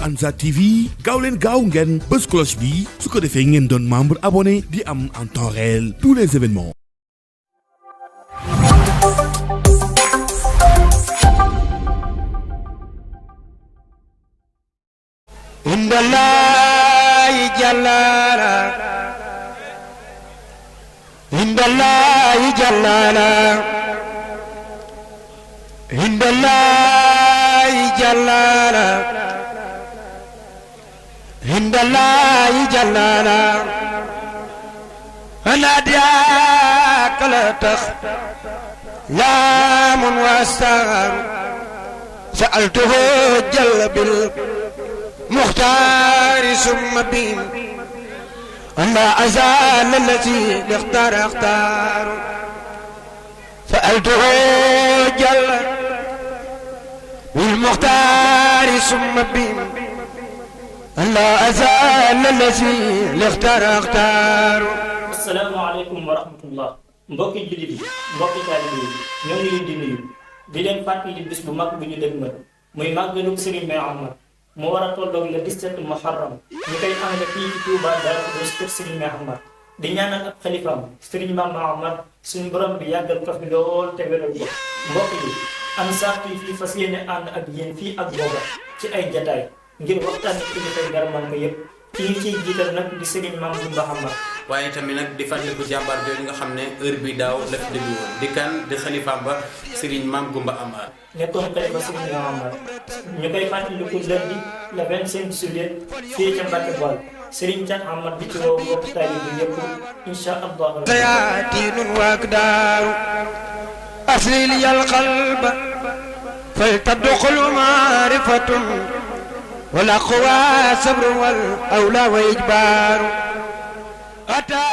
Ansar TV gaaw leen gaaw ngeen bës cloche bi su ko defee ngeen doon membre abonné di am en temps réel tous les événements. Indallahi jallala Indallahi jallala Indallahi jallala Indallahi jallala Anadiya kala tax lamun wasar sa'altuhu jalla bil مختار ثم بين أما أزال التي اختار سألته جل بالمختار ثم بين أما أزال التي اختار. asalaamaaleykum wa rahmatullah mbokki jullit yi mbokki taalibe yi ñoo ngi leen di nuyu di leen fàttali bis bu mag bu ñu dégmal muy màggalu Serigne Mbaye Amar mu war a tolloog le 17 Muharram ñu koy ànd fii ci Touba Darou Khoudoss kër Serigne Mbaye Amar di ñaanal ak xalifaam Serigne Mame Amar suñu borom bi yàggal ko fi lool te wéral ko mbokk yi Ansar TV fii fas yéene ànd ak yéen fii ak booba ci ay jataay ngir waxtaan ak kilifay Darman ko yëpp ci ñu ciy jiital nag di Serigne Mame Goumba Amar waaye tamit nag di fàttaliku jàmbaar jooju nga xam ne heure bi daaw la fi déglu woon di kan di xalifaam ba Serigne Mame Goumba Amar nekkoon xalifa Serigne Mame Amar ñu koy fàttaliku lundi le 25 juillet fii ca Mbacke Bool Serigne Thiat Amar di ci woo mbokk taalibe bi yëpp insha Allah سياتين واقدار أسلي لي القلب فلتدخل معرفة والأقوى صبر والأولى وإجبار أتى